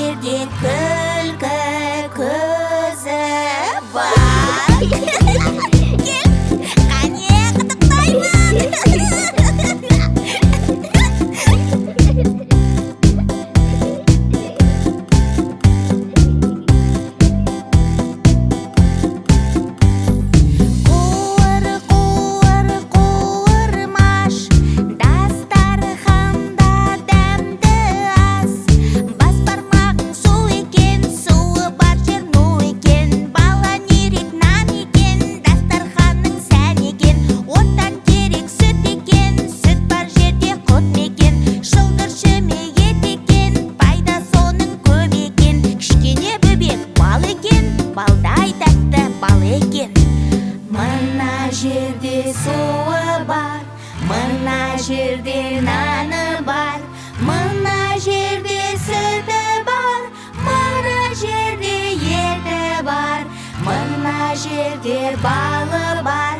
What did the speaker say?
жерде күлкі көзі бар. Кел, қане, құттықтаймын. Қуыр, қуыр, қуырмаш, дастарханда дәмді ас. Бас бармағың су екен, суы бар жер ну екен. Бала нерек нан екен, дастарханның сән екен. Оттан терек сүт екен, сүт бар жерде құт мекен. Шылдыр шөмек ет екен, пайда соның көп екен. Кішкене бөбек бал екен, балдай тәтті бал екен. Мына жерде суы бар, мына жерде наны бар, мына жерде сүті бар, мына жерде еті бар, мына жерде балы бар.